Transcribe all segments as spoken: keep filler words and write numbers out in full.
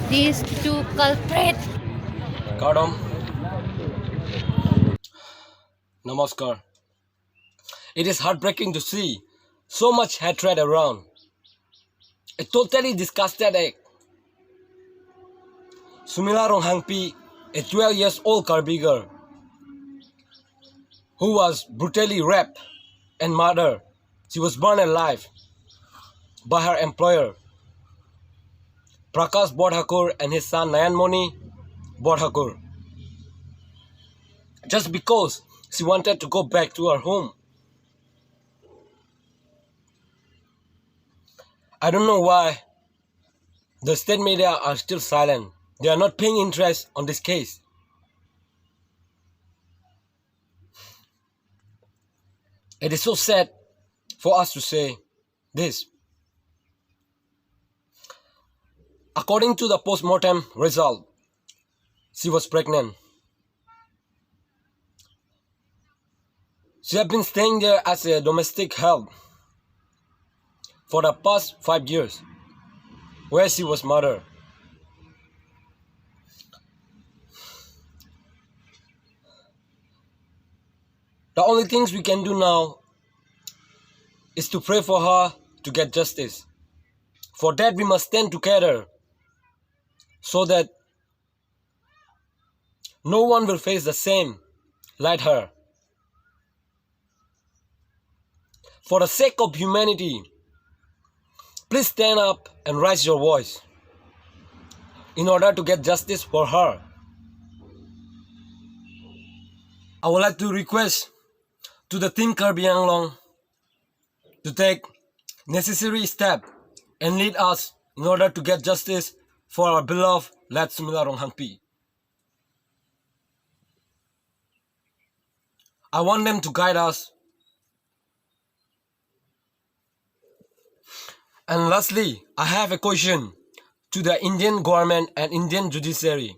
These two culprits. Kardom. Namaskar. It is heartbreaking to see so much hatred around. A totally disgusted act. Sumila Ronghangpi, a twelve years old Karbi girl, who was brutally raped and murdered. She was burned alive by her employer, Prakash Borthakur, and his son Nayanmoni Borthakur, just because she wanted to go back to her home. I don't know why the state media are still silent. They are not paying interest on this case. It is so sad for us to say this. According to the post-mortem result, she was pregnant. She had been staying there as a domestic help for the past five years, where she was murdered. The only things we can do now is to pray for her to get justice. For that, we must stand together so that no one will face the same like her. For the sake of humanity, please stand up and raise your voice in order to get justice for her. I would like to request to the Team Karbi Anglong to take necessary step and lead us in order to get justice for our beloved late Sumila Ronghangpi. I want them to guide us. And lastly, I have a question to the Indian government and Indian judiciary.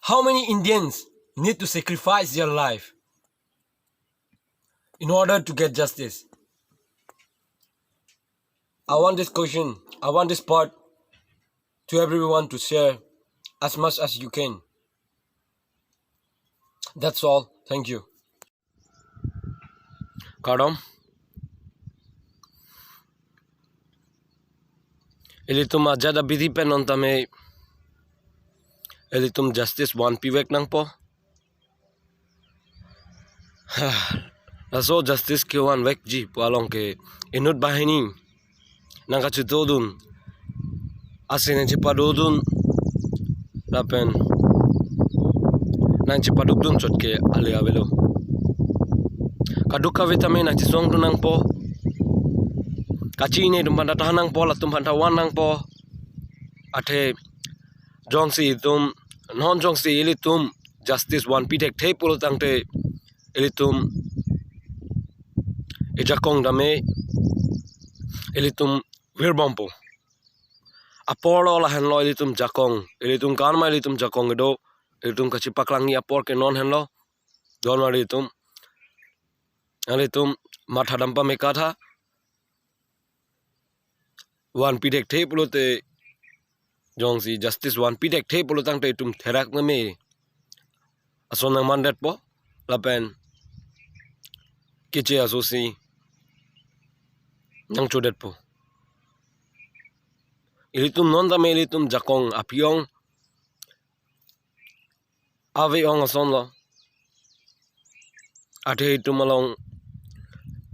How many Indians need to sacrifice their life in order to get justice? I want this question, I want this part to everyone to share as much as you can. That's all. Thank you. Kardom. Ilitum ajat abidi pen non tame ilitum justice vanpivek nangpo. Ha, laso justice kevanvekji pu along ke inut banghini nangkachitodun, asin nangchepadodun lapen nangchepadukdun chot ke ale avelo. Kadokave tame nangchesongdun nangpo. Kachini atum aphanta than nangpo, latum aphanta van nangpo. Athe jongsi itum, non jongsi ilitum justice vanpi thekthe pulo tangte ilitum ejakong tame ilitum virbompo. Aporlo lahenlo ilitum jakong, ilitum kanma ilitum jakong kedo, ilitum kachepaklangji apor ke non henlo. Don mari itum, ilitum mathadam pame katha vanpi thekthe pulote, jongsi justice vanpi thekthe pulo tangte itum therak meme ason nangmandetpo lapen keche asosi nangchodetpo. Ilitum non tame ilitum jakong aphi-ong ave-ong asonlo. Athe itum along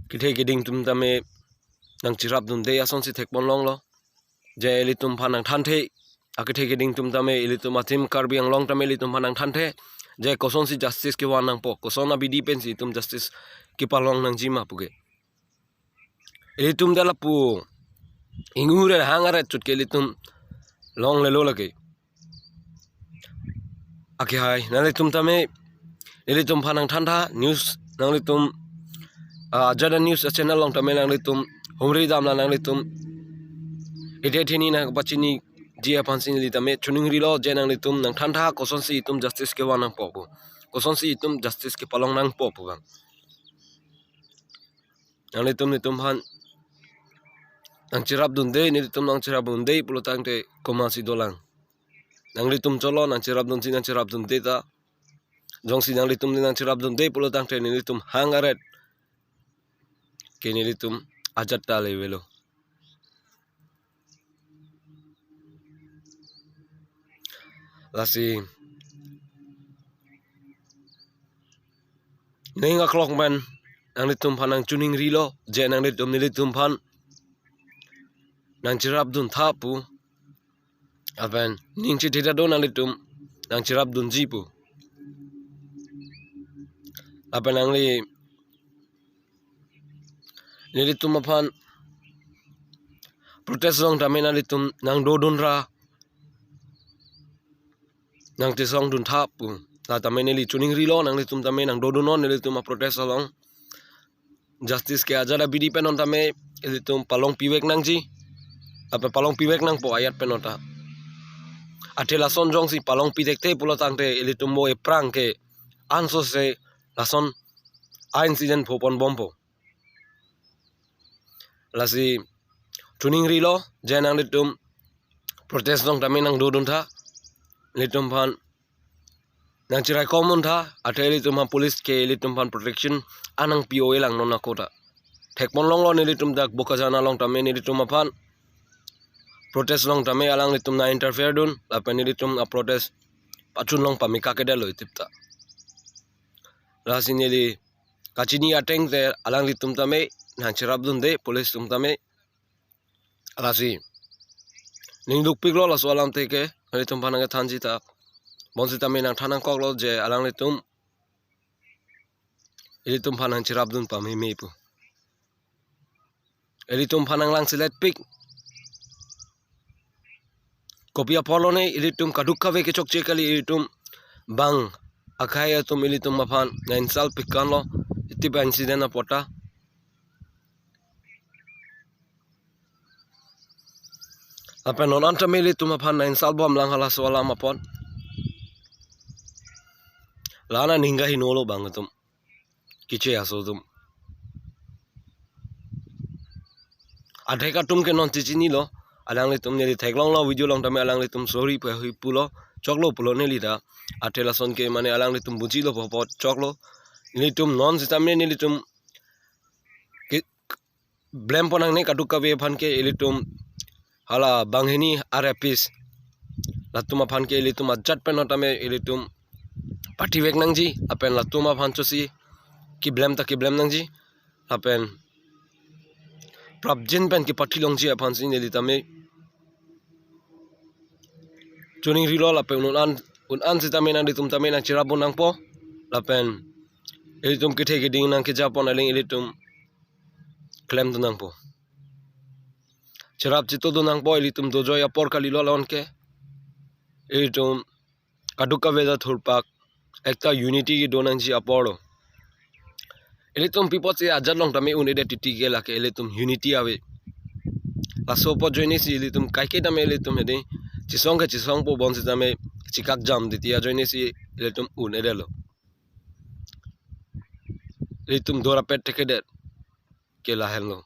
kethe keding atum tame nangcherapdunde asonsi thekponlonglo. Je ilitum aphan nangthanthe, akethe keding atum tame, ilitum a-Team Karbi Anglong tame ilitum aphan nangthanthe, je kosonsi justice kevan nangpo, koson abidi pensi itum justice kepalong nangjima puke. Ilitum ta lapu ingur hang aret chot ke ilitum longlelo lake. Akehai, nanglitum tame ilitum aphan nangthantha, news nanglitum Ah, Jada News channel along tame nanglitum humri damra nanglitum ede theni nangpachiniji aphansi neli tame choningrilo, je nanglitum nangthantha kosonsi itum justice kevang nangpo pu, kosonsi itum justice kepalong nangpo pu abang. Nanglitum nelitum aphan nangcherapdunde, nelitum nangcherapdunde pulo tangte komatsi dolang? Nanglitum cholo nangcherapdunsi nangcherapdunde ta. Jongsi nanglitum nangcherapdunde pulo tangte nelitum hang aret ke nelitum ajat ta le avelo. Lasi ning aklok pen nanglitum aphan nangchoningrilo, je nanglitum nelitum aphan nangcherapduntha pu. Lapen ning chetheda do nanglitum nangcherapdunji pu. Lapen nangli nelitum aphan protest along tame nanglitum nangdodunra nangchesongduntha pu. La tame neli choningrilo, nanglitum tame nangdodunnon nelitum aprotest along. Justice ke ajat abidi pen non tame ilitum palongpivek nangji. Apa palongpivek nangpo ajat pen non ta. Athe lason jongsi palongpi thekthe pulo tangte ilitum mo eprang ke ansose lason a-incident phoponbompo. Lasi choningrilo, je nanglitum protest along tame nangdoduntha, ilitum aphan nangcheraikomduntha, athe ilitum aphan police ke ilitum aphan protection an nangpi-o-e lang non ako ta. Thekponlonglo nelitum dak Bokajan along tame nelitum aphan protest along tame alanglitum nang-interfere dun, lapen nelitum aprotest pachunlong pameka kedetlo itip ta. Lasi neli kachini ateng te alanglitum tame nangcherapdunde police atum tame. Lasi ning dukpiklo laso alam teke, ilitum aphan nangkethanji ta. Bonsitame nangthan nangkoklo je alanglitum ilitum aphan nangcherapdun pameme pu. Ilitum aphan nanglangseletpik. Kopi apotlo ne ilitum kadokave kechokche kali, ilitum bang akhei atum ilitum aphan nang-insultpik kanlo, itip a-incident apot ta. Lapen non an tame ilitum aphan nang-insultbomlang halaso alam apot. La-an aning kahinolo bang atum, kiche aso atum. Adhek atum ke non chechinilo, alanglitum neli theklonglo video along tame alanglitum sorry pu ahui pulo, choklo pulo neli ta. Athe lason ke mane alanglitum bujilo pu apot choklo. Nelitum non sitame nelitum ke blame ponnangne kadokave aphan ke, ilitum hala banghini a-rapist latum aphan ke ilitum ajat pen non tame ilitum pathivek nangji, lapen latum aphan chosi keblame ta keblame nangji, lapen prapjin pen kepathi longji aphansi neli tame choningrilo, lapen un an, un an sitame nanglitum tame nangcherapdun nangpo, lapen ilitum kethe keding nangkejapon aling ilitum klemdun nangpo. Cherap chetodun nangpo, ilitum dojoi apor kalilo la-an ke. Ilitum kadokave ta thurpak ekta unity kedo nangji apor lo. Ilitum pi apotsi ajat along tame un-edet titi ke lake ilitum unity ave. Laso apot ajoinesi ilitum kaike tame ilitum hedi chesong ke chesongpo, bonsitame chekakjam titi ajoinesi ilitum un-edetlo. Ilitum dorapet thekthe ke lahenlo.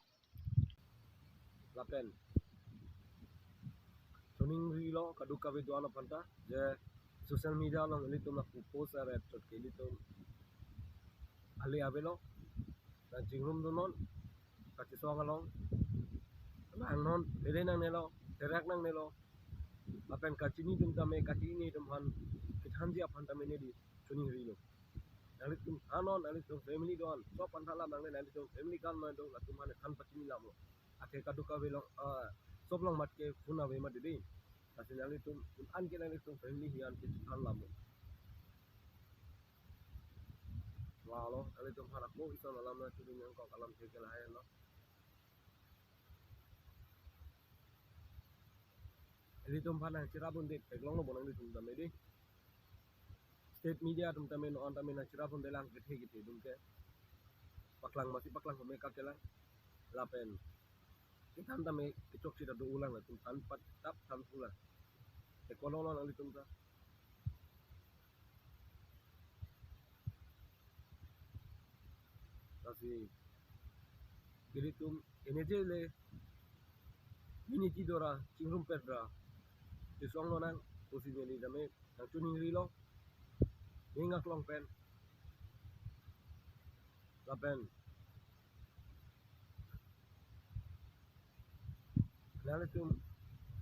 Lapen choningrilo kadokave do-an aphan ta, je social media along ilitum lapu post aret chot ke ilitum ale avelo, nangchingrumdunnon, kachesong along nangnon, lele nangnelo, therak nangnelo, lapen kachini atum tame kachini atum aphan kethanji aphan tame neli choningrilo. Nanglitum anon, nanglitum family do-an, sob aphan ta alam nangne, nanglitum family kan ma do, latum aphan than pachini alamlo. Athe kadokave along, ah, sob along mat ke phone ave ma didi. Lasi nanglitum un an ke nanglitum family hi an ke than alamlo. Lalo, nanglitum aphan ako ison alam nangchedun nangkok alam ke ke lahenlo. Ilitum aphan nangcherapdunde theklonglo bo nanglitum tame di. State media atum tame non tame nangcherapdunde lang kethe kethe atum ke. paklang masi paklang kome kakelang. Lapen kethan tame kechokche ta do-ulang, latum than pat tap than pulang. Te kono lo nanglitum ta. Lasi ilitum eneje le mini kidora chingrumpet ra chisong lonang, pusi neli tame nangchiningrilo, ning aklong pen. Lapen nanglitum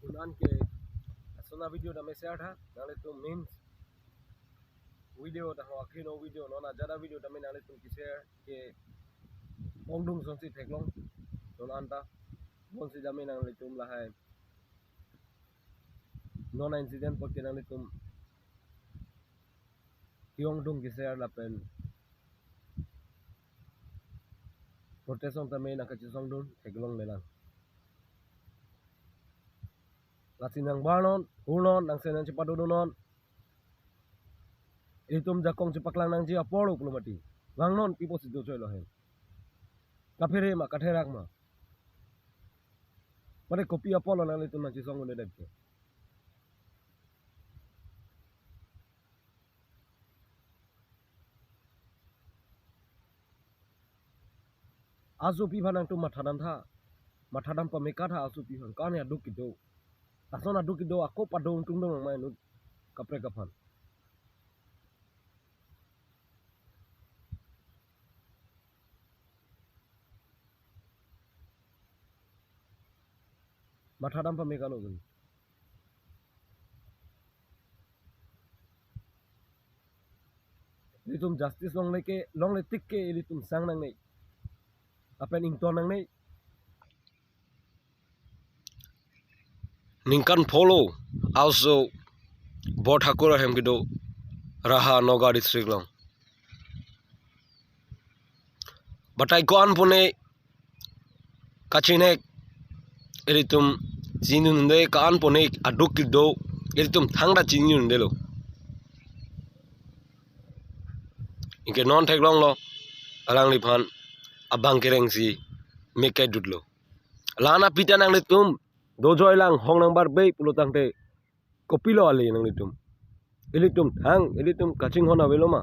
un-an ke lason a-video tame share tha, nanglitum means video ta ho akhino video non ajada video tame nanglitum ke-share ke ongdung sonsi theklong non anta. Bonsi tame nanglitum lahai non incident apot ke nanglitum ke-ongdung ke-share lapen protest ong tame nangkachisongdun theklong melang. Lasi nangbarnon, hurnon, nangsen nangchepadodunnon. Ilitum jakong chepaklang nangji apor lo pulo mati. Vangnon, pi apotsi dochoi lo he. Kaphere ma, katherak ma. Mane kopi apor lo nanglitum nangchisongdunde dep ke. Asopi aphan nangtum mathadam tha, mathadam pame katha asopi aphan, kani aduk kedo. Lason aduk kedo ako padong tungdong nangmai inut kaprek aphan. Mathadam pame kano gini. Ilitum justice longle ke, longle tik ke ilitum sang nangne. Lapen ington nangne. Ningkan pholo aso Borthakur ahem kedo Raha Nagaon district along. Batai ko-an pune kachinek ilitum chinidunde, ko-an pune aduk kedo ilitum thangta chinidundelo. Anke non theklonglo alangliphan abang kereng si me kedutlo. La-an api ta nanglitum dojoi lang hong nangbarbe pulo tangte kopilo ale nanglitum. Ilitum thang, ilitum kachinghon avelo ma.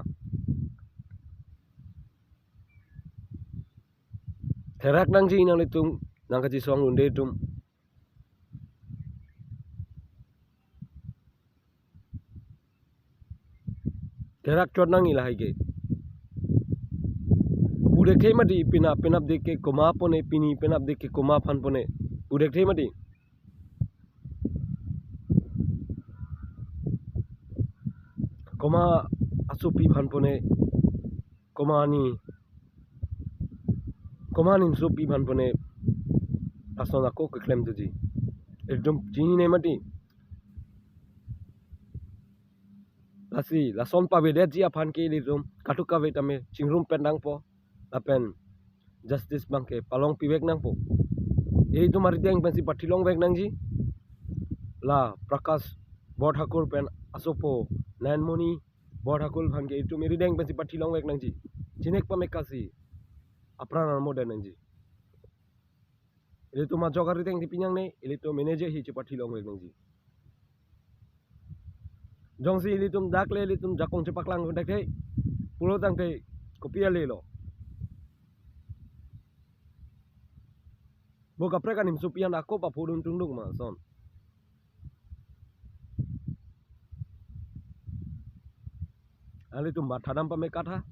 Therak nangji nanglitum, nangkachisongdunde atum. Therak chot nangji lahai ke. Puthekthe mati, pini penap dik ke komat pune, pini penap dik ke komat aphan pune. Puthekthe mati. Komat asopi aphan pune, komat ani, komat animsopi aphan pune, lason ako keklem doji. Ekdom chinine mati. Lasi, lason pavedetji aphan ke ilitum kadokave tame chingrumpet nangpo. Lapen justice abang ke palongpivek nangpo. Ilitum arideng pensi pathilongvek nangji. La Prakash Borthakur pen asopo Nayanmoni Borthakur aphan ke ilitum arideng pensi pathilongvek nangji. Chinek pame kasi apran armo den nangji. Ilitum ajok arideng ti pinang ne, ilitum eneje hi chepathilongvek nangji. Jongsi ilitum dak le ilitum jakong chepaklang kontak the, pulo tangte kopi ale lo. Bo kaprek animsopi an ako paphodun tungdung ma son. Ilitum mathadam pame katha.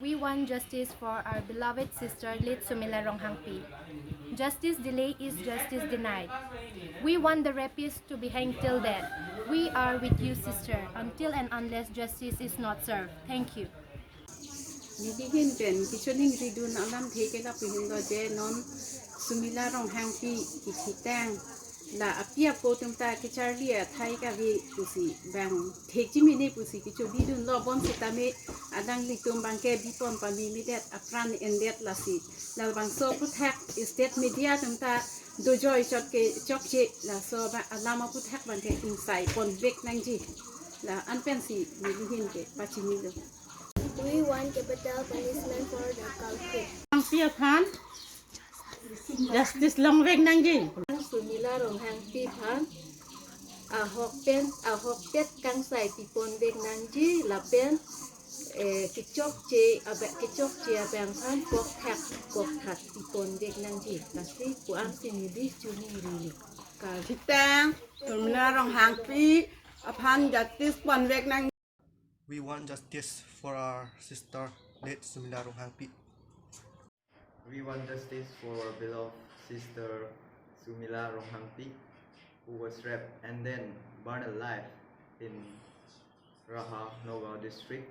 We want justice for our beloved sister, late Sumila Ronghangpi. Justice delay is justice denied. We want the rapist to be hanged till death. We are with you, sister, until and unless justice is not served. Thank you. Neli ahin pen kechoningridun alamthe ke lapu ahin lo je non Sumila Ronghangpi kethitang, la api apo atum ta kacharli athai kave pusi bang thekji mene pusi kecholidunlo, bonsitame alanglitum abang ke bipon pamemedet, apran endet lasi. Labangso aphuthak state media atum ta dojoi chot ke chokche, laso abang alam aphuthak abang ke ingsai ponvek nangji. La-an pensi neli ahin ke pachinilo. We want capital punishment for the culprit. Hangpi aphan justice longvek nangji. Sumila Ronghangpi aphan ahok pen, ahokpet kangsai piponvek nangji lapen, eh, kechokche abe-, kechokche abang aphan kokthak kokthak piponvek nangji. Lasi pu-an si neli choningri. Ka- Sitang, Sumila Ronghangpi aphan justice ponvek nang. We want justice for our sister, late Sumila Ronghangpi. We want justice for our beloved sister, Sumila Ronghangpi, who was raped and then burned alive in Raha, Nagaon district,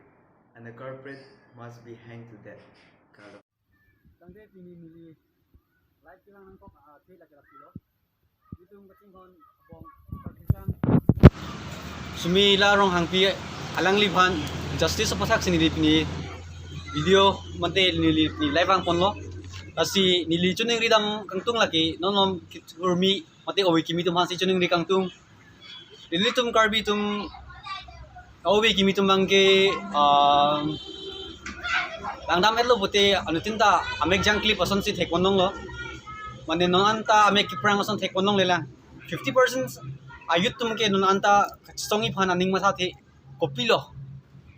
and the culprit must be hanged to death. Tangte pini neli live kelang nangkok, ah, athe lake lapulo. Itum kachinghon abong, Pakistan. Sumila Ronghangpi alangliphan justice aputhak si neli pini video mate neli pini live vangponlo. Lasi neli choningri dam kangtung lake, non non kethurmi mate ove kimi atum aphan si choningri kangtung. Nelitum Karbi atum, ove kimi atum abangke, ah, langdam-etlo pute anuttin ta amek jangklip asonsi thekpon longlo. Mane non anta amek keprang ason thekpon longlelang. Fifty percent a-youth atum ke non anta kachesongji aphan aning mathathe kopilo.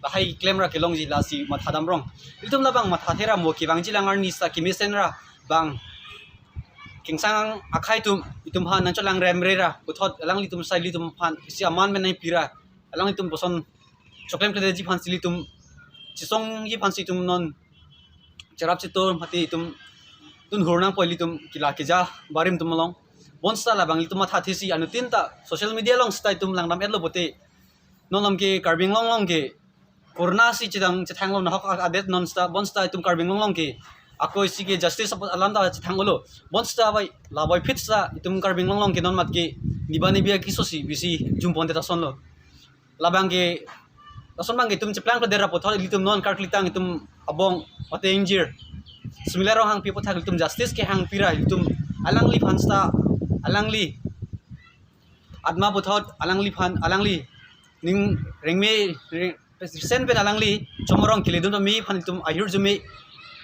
Lahai klemra kelongji lasi mathadam rong. Ilitum labang mathathera mo kevangji alang arni seta kemesenra bang kengsang akhei atum, itum aphan nangcholangremrera puthot alanglitum sai ilitum aphan isi aman pen nangpira, alanglitum puson choklemkledetji aphan si ilitum chesongji aphan si itum non cherap chetor mati itum tunhur nangpo ilitum kila keja barim atum along. Bonseta labang ilitum mathathesi anuttin ta social media along seta itum langdam-etlo pute. Non lam ke Karbi Anglong along ke Corona si chethang, chethanglo nahok adet non seta, bonseta itum Karbi Anglong along ke ako isi ke justice apo alam ta chethang-olo. Bonseta bai, la boiphit seta itum Karbi Anglong along ke non mat ke niba nibi akeso si bisi jumpondet asonlo. Labang ke, lason abang ke itum cheplangkledetra puthot ilitum non karklitang itum abong mate ingjir Sumila Ronghangpi aputhak ilitum justice kehangpira, ilitum alangliphan seta, alangli atma puthot alangliphan, alangli ning rengme, reng-, resen pen alangli chomorong keledun pame aphan itum ahirjume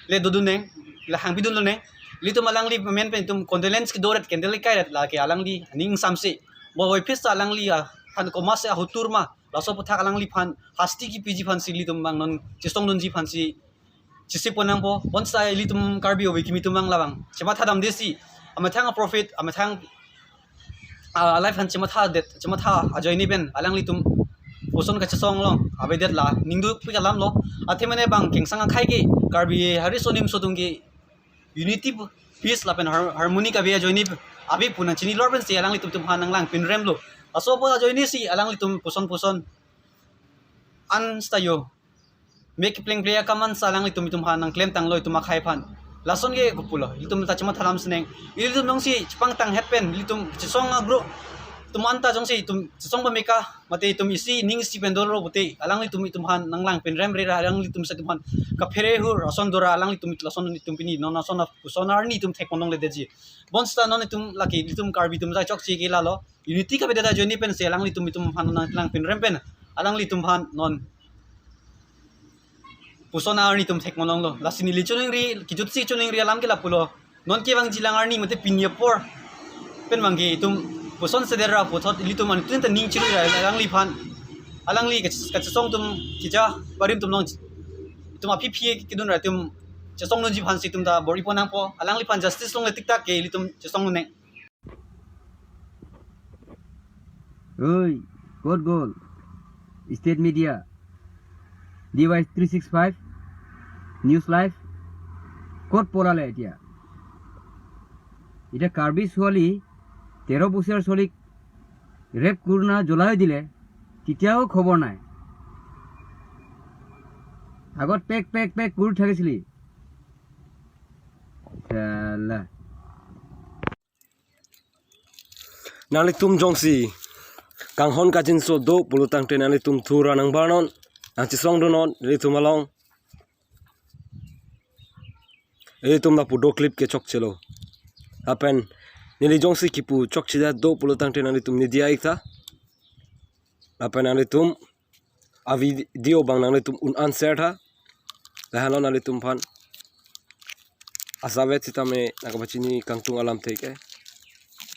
le dodun nang, la hangpidunlo nang. Ilitum alangli amen pen itum condolence kedoret, candle kairet lake alangli aning samse. Bo boiphit seta alangli aphan komatsi ahotur ma, laso aputhak alangliphan hasti kepiji aphan si ilitum abang non chesongdunji aphan si chesipon nangpo. Bonseta ilitum Karbi ove kimi atum abang labang chemathadamdesi, amethang a-profit, amethang, ah, life aphan chemathadet, chematha ajoine pen alanglitum puson kachesong along avedet la ningdukpik alamlo. Athe mane bang kengsang akhei ke Karbi hari sonimso atum ke unity, peace lapen har-, harmony kave ajoine ave pu nangchinilor pensi alanglitum itum aphan nanglang pinremlo. Laso apo ajoine si alanglitum puson puson an seta yo mek plengple akam an seta alanglitum itum aphan nangklemtanglo itum akhei aphan. Lason ke kopulo, ilitum ta chemathadam sineng. Ilitum jongsi chepangtanghet pen ilitum chesong agro atum anta jongsi itum chesong pameka mate itum isi ning isi pen dolo pute alanglitum itum aphan nanglang pinremrera, alanglitum seta itum aphan kaphere hur ason dora, alanglitum lason itum pini non ason a-, puson arni itum thekpon longledetji. Bonseta non itum lake ilitum Karbi atum jai chokche ke lalo. Unity kavedet ajoine pensi alanglitum itum aphan nanglang pinrem pen alanglitum aphan non puson arni itum thekpon longlo. Lasi neli choningri, kejutsi choningri alam ke lapulo. Non kevangji alang arni mate pini apor pen abang ke itum puson sedetra puthot ilitum anuttin ta ning chirira alangliphan, alangli kach-, kachesong atum keja barim atum along itum aphi aphi kedunra itum chesongdunji aphan si itum ta bor-ipon nangpo. Alangliphan justice longle tiktak ke ilitum chesongdun nang. ওই, ক'ত গ'ল state media, D Y three six five news live? ক'ত পলালে এতিয়া? এতিয়া কাৰ্বি ছোৱালী, তেৰ বছৰীয়া ছোৱালীক ৰেপ কৰি না জ্বলাই দিলে, তেতিয়াও খবৰ নাই। আগত পেক পেক পেক কৰি থাকিছিলি। চালা। Nanglitum jongsi kanghon kangjinso do pulo tangte nanglitum thura nangbarnon, nangchesongdunnon nelitum along. Ilitum lapu do clip ke chokchelo. Lapen neli jongsi kipu chokchedet do pulo tangte nanglitum nidia iktha. Lapen nanglitum a-video abang nanglitum un-an share tha. Lahelo nanglitum aphan. Asap vet sitame nangkapachini kangtung alamthe ke.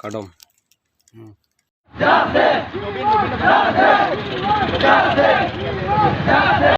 Kardom.